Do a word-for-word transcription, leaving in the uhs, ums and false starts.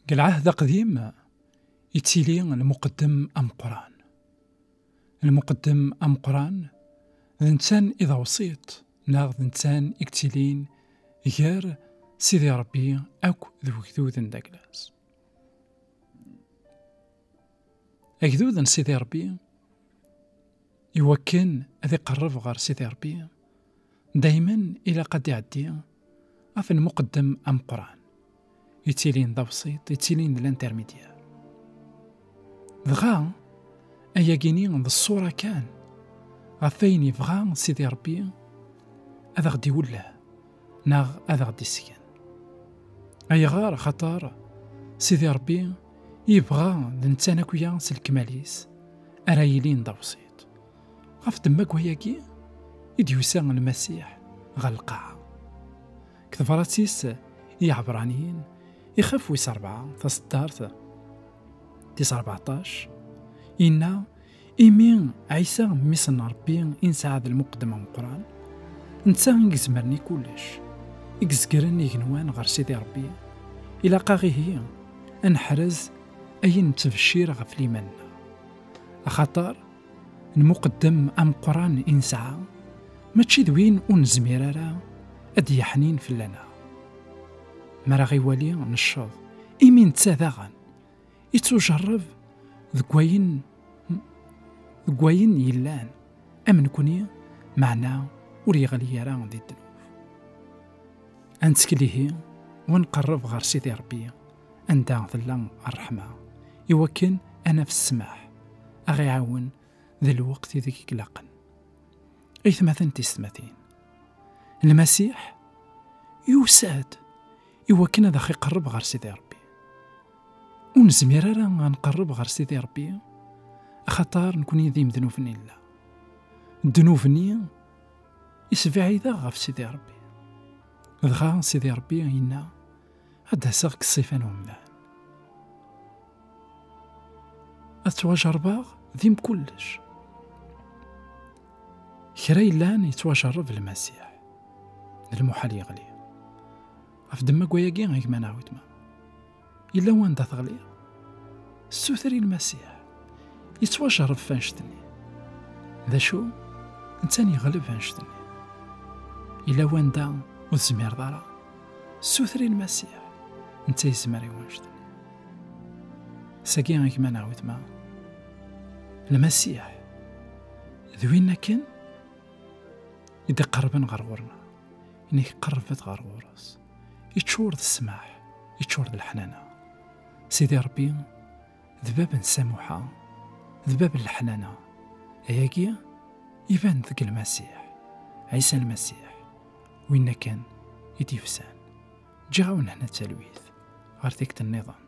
Deg lɛahd aqdim, yettili lmuqeddem ameqqran. Lmuqeddem ameqqran, d netta i d awsiṭ, neɣ d netta i yettilin gar Sidi Ṛebbi akk d wegduden d agla-s. Agdud n Sidi Ṛebbi, iwakken ad iqerreb ɣer Sidi Ṛebbi, daymen ilaq ad iɛeddi ɣef lmuqeddem ameqqran, yettilin d awsiṭ, yettilin d l'intermédiaire. Dɣa, ayagini d ṣṣura kan ɣef wayen yebɣa Sidi Ṛebbi ad aɣ-d-iwelleh neɣ ad aɣ-d-isken. Ayɣer? Axaṭer Sidi Ṛebbi yebɣa d netta akk-ya s lekmal-is ara yilin d awsiṭ. Ɣef ddemma n wayagi i d-yusa Lmasiḥ ɣer lqaɛa. Deg tebrat-is i Iɛebṛaniyen, ixef wis ṛebɛa, taṣeddart tis rbeɛṭac, yenna: "Imi Ɛisa, mmi-s n Ṛebbi i nesɛa d lmuqeddem ameqqran, netta i izemren i kullec, i izegren igenwan ɣer Sidi Ṛebbi, ilaq-aɣ ihi ad neḥrez ayen nettbeccir ɣef liman-nneɣ." Axaṭer lmuqeddem ameqqran i nesɛa, mačči d win ur nezmir ara ad d-yeḥnin fell-aneɣ. Mi ara ɣ-iwali, necceḍ, imi netta daɣen ittujerreb deg wayen, deg wayen yellan am nekni, meɛna ur yeɣli ara di ddnub. Ad nettkel ihi, u ad nqerreb ɣer Sidi Ṛebbi, anda tella ṛṛeḥma, iwakken ad naf ssmaḥ, a ɣ-iɛawen di lweqt ideg i ilaqen. Aytmaten d teysetmatin, Lmasiḥ yusa-d iwakken ad aɣ-iqerreb ɣer Sidi Ṛebbi. Ur nezmir ara ad nqerreb ɣer Sidi Ṛebbi, axaṭer nekni d imednuben i nella. Ddnub-nni isebɛid-aɣ ɣef Sidi Ṛebbi. Dɣa Sidi Ṛebbi yenna: "Ad d-aseɣ deg ṣṣifa n umdan. Ad ttwajerrbeɣ di mkullec." Kra yellan yettwajerreb Lmasiḥ, d lmuḥal yeɣli. Ɣef ddemma n wayagi, a gma-neɣ a weltma, yella wanda teɣliḍ? Ssuter i Lmasiḥ, yettwajerreb f annect-nni. D acu? Netta yeɣleb annect-nni. Yella wanda ur tezmireḍ ara? Ssuter i Lmasiḥ, netta yezmer i wannect-nni. Sagi, a gma-neɣ a weltma, Lmasiḥ d win akken i d-iqerrben ɣer ɣur-neɣ, i nqerrbet ɣer ɣur-s, iččur d ssmaḥ, iččur d leḥnana. Sidi Ṛebbi d bab n ssamuḥa, d bab n leḥnana. Ayagi iban deg Lmasiḥ, Ɛisa Lmasiḥ, win akken i d-yefsan. Ǧǧiɣ-awen hna talwit ɣer tikkelt nniḍen.